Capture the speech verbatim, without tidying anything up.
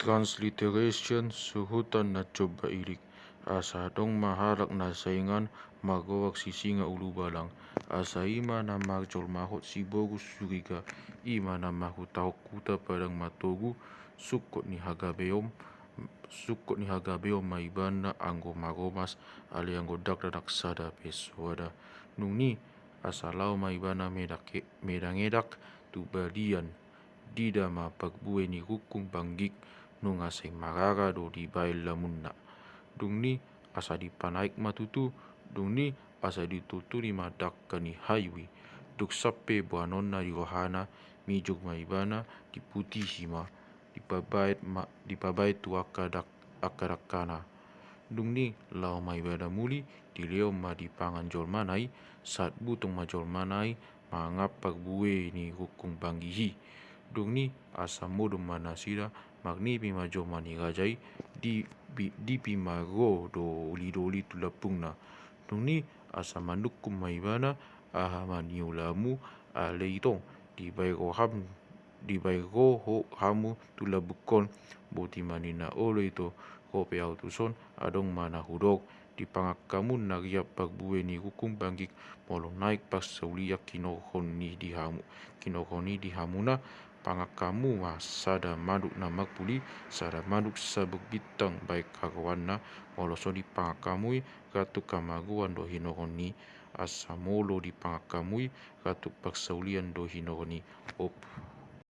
Transliteration, suhutan na jomba ilik. Asa adong ma halak na saingan margoar Sisinga Ulubalang. Asa i ma na marjolmahon siboru Suriga, i ma na marhutahon huta padang martogu, sungkot ni hagabeon, sungkot ni hagabeon ma ibana anggo maromas, alai anggo dakdanak sada pe soada. Dung i asa laho ma ibana medak-, medangedak tu balian. Diida ma parbue ni rungkung banggik, nunga sai marara do dibaen lamunna. Dung i asa dipanaek ma tutu, dung i asa dituntuni ma dangka ni hayu i. Dung sampe boanonna di rohana, mijur ma ibana, diputihi ma, dipabaen ma, dipabaen tu angka dak-, angka dangkana. Dung i laho ma ibana muli, dilehon ma dipangan jolmana i, sahat butong ma jolmana i mangan parbue ni rungkung banggik i. Dung i asa modom ma nasida, marnipi ma jolma ni raja i, di, bi-, dipi ma ro do ulidoli tu lambungna. Dung i asa manungkun ma ibana, aha ma niulamu, ale itong, dibaen roham, dibaen ro ho hamu tu lambungkon. Boti ma ninna, olo ito, ro pe ahu tuson, adong ma na hudok. Dipangan hamu na riap parbue ni rungkung banggik, molo naeng parsaulian hinorhon i di hamu, hinorhon i di hamuna. Pangan hamu ma sada manuk na marpuli, sada manuk sabur bintang baen haroanna. Molo so dipangan hamu i, ra tung hamagoan do hinorhon i. Asa molo dipangan hamu i, ra tung parsaulian do hinorhon i. Op.